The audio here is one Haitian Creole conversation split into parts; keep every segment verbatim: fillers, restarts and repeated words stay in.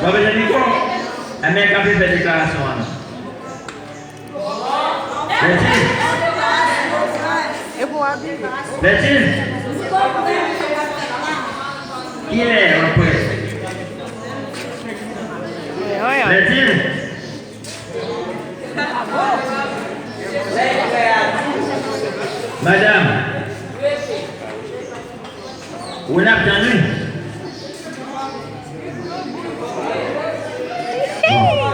Pa bezwen mikwo? Enben, k ap fè deklarasyon an non. Bertine. Bertine. Kilè w ap prè? Bertine. Madanm. Ou n ap tann wi. Bon.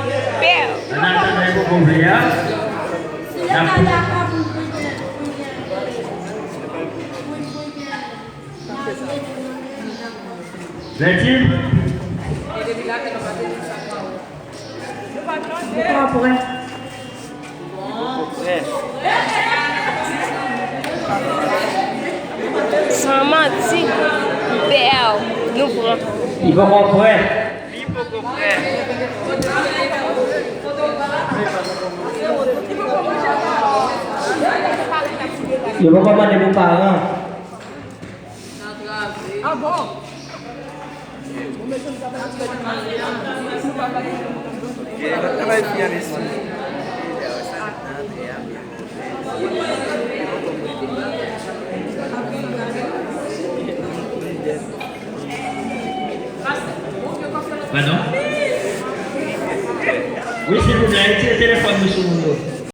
An atandan, poko vle a. N ap Bertine. Poko prè. San manti, m pè w, nou pran. Li poko prè. Li poko prè. Yo poko mande pou paran. Ah bon? Padon? Wi, silvouplè, retire telefòn nou sou moun yo.